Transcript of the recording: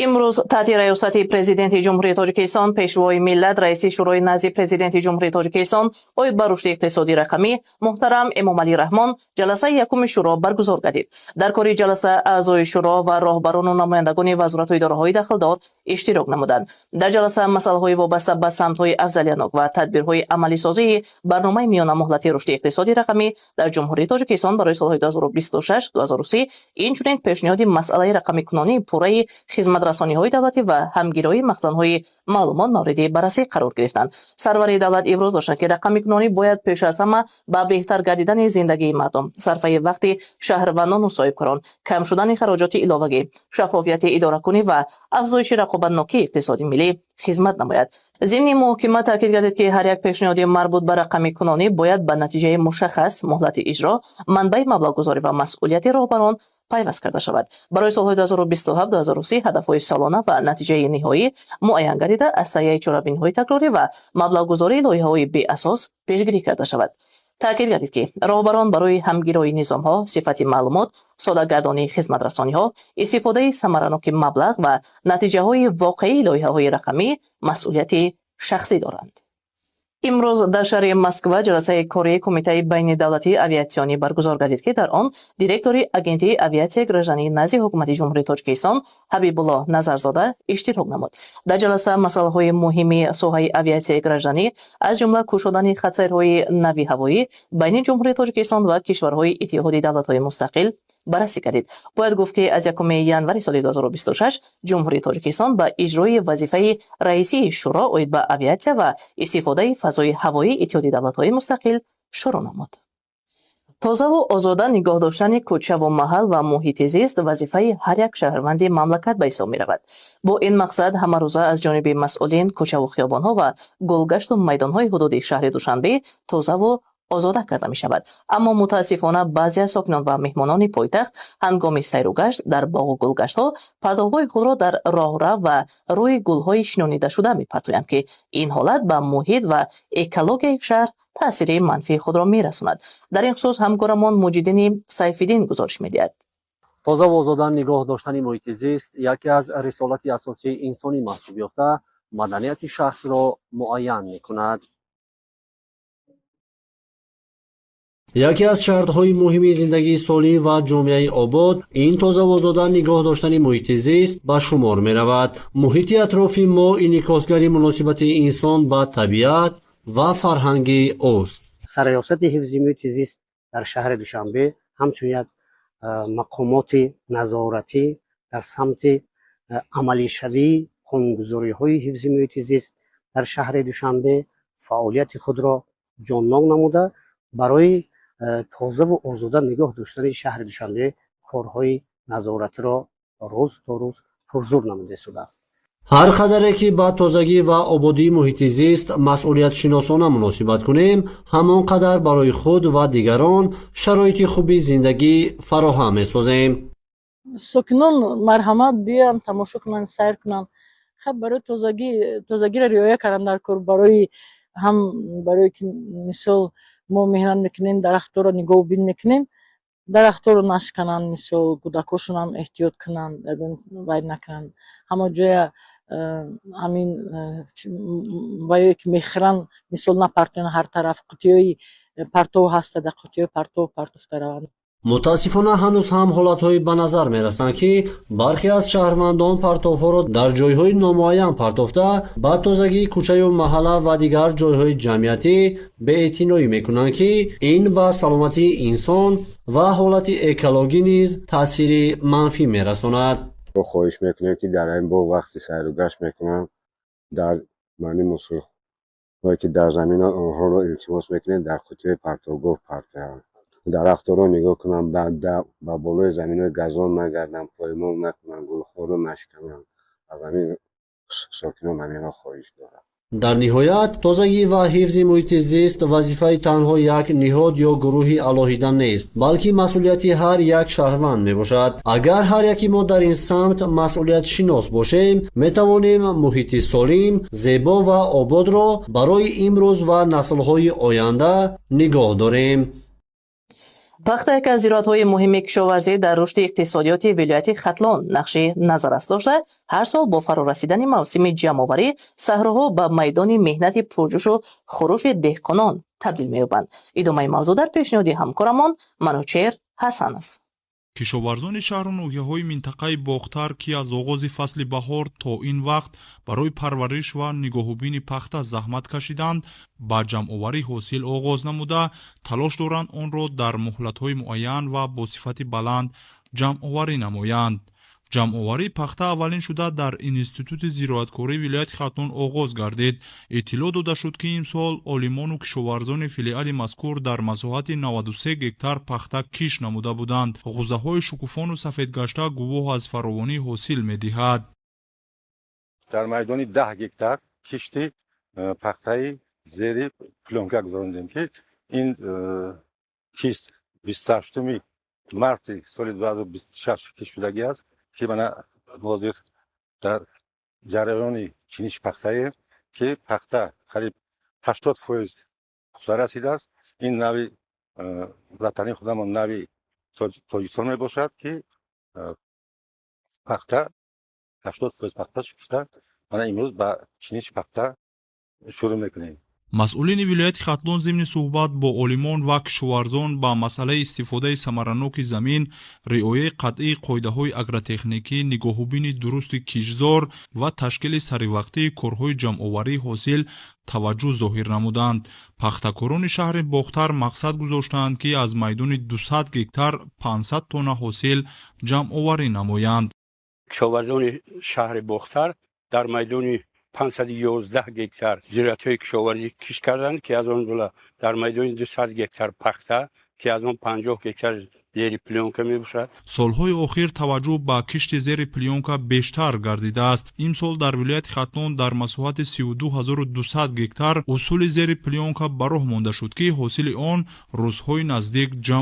Имрӯз таҳти раёсати Президенти Ҷумҳурии Тоҷикистон, Пешвои миллат, раиси Шӯрои назди Президенти Ҷумҳурии Тоҷикистон оид ба рушди иқтисодӣ рақамӣ муҳтарам Эмомалӣ Раҳмон ҷаласаи якуми шӯро баргузор гардид. Дар кори ҷаласа аъзои шӯро ва роҳбарону намояндагони вазорату идораҳои дахлдор иштирок намуданд. Дар ҷаласа масъалаҳои вобаста ба самтҳои афзалиятнок ва тадбирҳои амалисозии барномаи миёнамуҳлати рушди иқтисоди рақамӣ дар Ҷумҳурии Тоҷикистон барои солҳои 2026-2030, инчунин пешниҳоди масъалаи рақамикунонии пурраи хизматрасониҳои давлатӣ ва ҳамгироии махзанҳои маълумот мавриди баррасӣ қарор гирифтанд. Сарвари давлат иброз доштанд, ки рақамикунонӣ бояд пеш аз ҳама ба беҳтар гардидани зиндагии мардум, сарфаи вақти шаҳрвандону соҳибкорон, кам шудани хароҷоти иловагӣ, шаффофияти идоракунӣ ва афзоиши рақобатнокии иқтисоди миллӣ хизмат намояд. Зимни муҳокима таъкид гардид, ки ҳар як пешниҳоди марбут ба рақамикунонӣ бояд ба натиҷаи мушаххас, муҳлати иҷро, манбаи маблағгузорӣ ва масъулияти роҳбарон пайваст карда шавад. Барои солҳои 2027-2030 ҳадафҳои солона ва натиҷаи ниҳоӣ муайян гардида, аз таҳияи чорабиниҳои такрорӣ ва маблағгузории лоиҳаҳои беасос пешгирӣ карда шавад. Таъкид гардид, ки роҳбарон барои ҳамгироии низомҳо, сифати маълумот, содагардонии хизматрасониҳо, истифодаи самараноки маблағ ва натиҷаҳои воқеии лоиҳаҳои рақамӣ масъулияти шахсӣ доранд. Имрӯз дар шаҳри Москва ҷаласаи кории Кумитаи байнидавлатии авиатсионӣ баргузор гардид, ки дар он директори Агентии авиатсияи гражданӣ назди Ҳукумати Ҷумҳурии Тоҷикистон Ҳабибулло Назарзода иштирок намуд. Дар ҷаласа масъалаҳои муҳими соҳаи авиатсияи гражданӣ, аз ҷумла кушодани хатсайрҳои нави ҳавоӣ байни Ҷумҳурии Тоҷикистон ва кишварҳои Иттиҳоди Давлатҳои Мустақил баррасӣ гардид. Бояд гуфт, ки аз 1 январи соли 2026 Ҷумҳурии Тоҷикистон ба иҷрои вазифаи раисии Шӯро оид ба авиатсия ва истифодаи фазои ҳавоии Иттиҳоди Давлатҳои Мустақил шурӯъ намуд. Тозаву озода нигоҳ доштани кӯчаву маҳал ва муҳити зист вазифаи ҳар як шаҳрванди мамлакат ба ҳисоб меравад. Бо ин мақсад ҳамарӯза аз ҷониби масъулин кӯчаву хиёбонҳо ва гулгашту майдонҳои ҳудуди шаҳри Душанбе тозаву озода карда мешавад. Аммо мутаассифона, баъзе аз сокинон ва меҳмонони пойтахт ҳангоми сайру гашт дар боғу гулгаштҳо партовҳои худро дар роҳрав ва рӯи гулҳои шинонидашуда мепартоянд, ки ин ҳолат ба муҳит ва экологияи шаҳр таъсири манфии худро мерасонад. Дар ин хусус ҳамкорамон Муҷиддини Сайфиддин гузориш медиҳад. Тозаву озода нигоҳ доштани муҳити зист яке аз рисолати асосии инсонӣ маҳсуб ёфта, маданияти шахсро муайян мекунад. Яке аз шартҳои муҳими зиндагии солим ва ҷомеаи обод ин тозаву озода нигоҳ доштани муҳити зист ба шумор меравад. Муҳити атрофи мо инъикосгари муносибати инсон ба табиат ва фарҳанги ӯст. Сарраёсати ҳифзи муҳити зист дар шаҳри Душанбе ҳамчун як мақомоти назоратӣ дар самти амалишавии қонунгузориҳои ҳифзи муҳити зист дар шаҳри Душанбе фаъолияти худро ҷоннок намуда, барои тозаву озода нигоҳ доштани шаҳри Душанбе корҳои назоратиро рӯз то рӯз пурзур намуда истодааст. Ҳар қадаре ки ба тозагӣ ва ободии муҳити зист масъулиятшиносона муносибат кунем, ҳамон қадар барои худ ва дигарон шароити хуби зиндагӣ фароҳам месозем. Сокинон марҳамат, биёянд, тамошо кунанд, сайр кунанд. Хаб, барои тозагӣ, тозагиро риоя кардан дар кор, барои ҳам барое ки, мисол, мо меҳнат мекунем, дарахтҳоро нигоҳубин мекунем, дарахтҳоро нашкананд, мисол, кӯдакошонам эҳтиёт кунанд, ягон вай накунанд, ҳама ҷоя ҳамин ваё ки мехӯранд, мисол, напартоянд ҳар тараф. Қутиҳои партов ҳаста, дар қутиҳои партов партофта раванд. Мутаассифона, ҳанӯз ҳам ҳолатҳое ба назар мерасанд, ки бархе аз шаҳрвандон партовҳоро дар ҷойҳои номуайян партофта, ба тозагии кӯчаю маҳалла ва дигар ҷойҳои ҷамъиятӣ беэътиноӣ мекунанд, ки ин ба саломатии инсон ва ҳолати экологӣ низ таъсири манфӣ мерасонад. Мо хоҳиш мекунем, ки дар ин боғ вақти сайру гашт мекунанд, дар мани мусулҳое ки дар заминанд, онҳоро илтимос мекунем, дар қутиҳои партовгоҳ партоянд, дарахтҳоро нигоҳ кунанд, ба болои заминҳои газон нагарданд, поймол накунанд, гулҳоро нашкананд. Аз ҳамин сокинон ҳаминро хоҳиш дорам. Дар ниҳоят, тозагӣ ва ҳифзи муҳити зист вазифаи танҳо як ниҳод ё гурӯҳи алоҳида нест, балки масъулияти ҳар як шаҳрванд мебошад. Агар ҳар яки мо дар ин самт масъулиятшинос бошем, метавонем муҳити солим, зебо ва ободро барои имрӯз ва наслҳои оянда нигоҳ дорем. Пахта яке аз зироатҳои муҳими кишоварзӣ дар рушди иқтисодиёти вилояти Хатлон нақши назаррас дошта, ҳар сол бо фарорасидани мавсими ҷамъоварӣ саҳроҳо ба майдони меҳнати пурҷӯшу хурӯши деҳқонон табдил меёбанд. Идомаи мавзӯъ дар пешниҳоди ҳамкорамон Манучеҳр Ҳасанов. Кишоварзони шаҳру ноҳияҳои минтақаи Бохтар, ки аз оғози фасли баҳор то ин вақт барои парвариш ва нигоҳубини пахта заҳмат кашиданд, ба ҷамъоварии ҳосил оғоз намуда, талош доранд онро дар муҳлатҳои муайян ва бо сифати баланд ҷамъоварӣ намоянд. Ҷамъоварии пахта аввалин шуда дар Институти зироаткории вилояти Хатлон оғоз гардид. Иттилоъ дода шуд, ки имсол олимону кишоварзони филиали мазкур дар масоҳати 93 гектар пахта кишт намуда буданд. Ғӯзаҳои шукуфону сафедгашта гувоҳ аз фаровонии ҳосил медиҳад. Дар майдони 10 гектар кишти пахтаи зери плёнка гузарондем, ки ин кишт 28-уми марти соли 2026 кишт шудагӣ аст, ки мана ҳозир дар ҷараёни чиниши пахтаем, ки пахта қариб 80% пухта расидааст. Ин нави ватани худамон, нави Тоҷикистон мебошад, ки пахта 80% пахта шукуфта. Мана имрӯз ба чиниши пахта шурӯъ мекунем. Масъулини вилояти Хатлон зимни суҳбат бо олимон ва кишоварзон ба масъалаи истифодаи самараноки замин, риояи қатъии қоидаҳои агротехникӣ, нигоҳубини дурусти киштзор ва ташкили саривақтии корҳои ҷамъоварии ҳосил таваҷҷӯҳ зоҳир намуданд. Пахтакорони шаҳри Бохтар мақсад гузоштаанд, ки аз майдони 200 гектар 500 тонна ҳосил ҷамъоварӣ намоянд. Кишоварзони шаҳри Бохтар дар майдони 511 гектар зироатҳои кишоварзӣ кишт карданд, ки аз он ҷумла дар майдони 200 гектар пахта, ки аз он 50 гектар зери плёнка мебошад. Солҳои охир таваҷҷӯҳ ба кишти зери плёнка бештар гардидааст. Имсол дар вилояти Хатлон дар масоҳати 32 200 гектар усули зери плёнка ба роҳ монда шуд, ки ҳосили он рӯзҳои наздик ҷамъ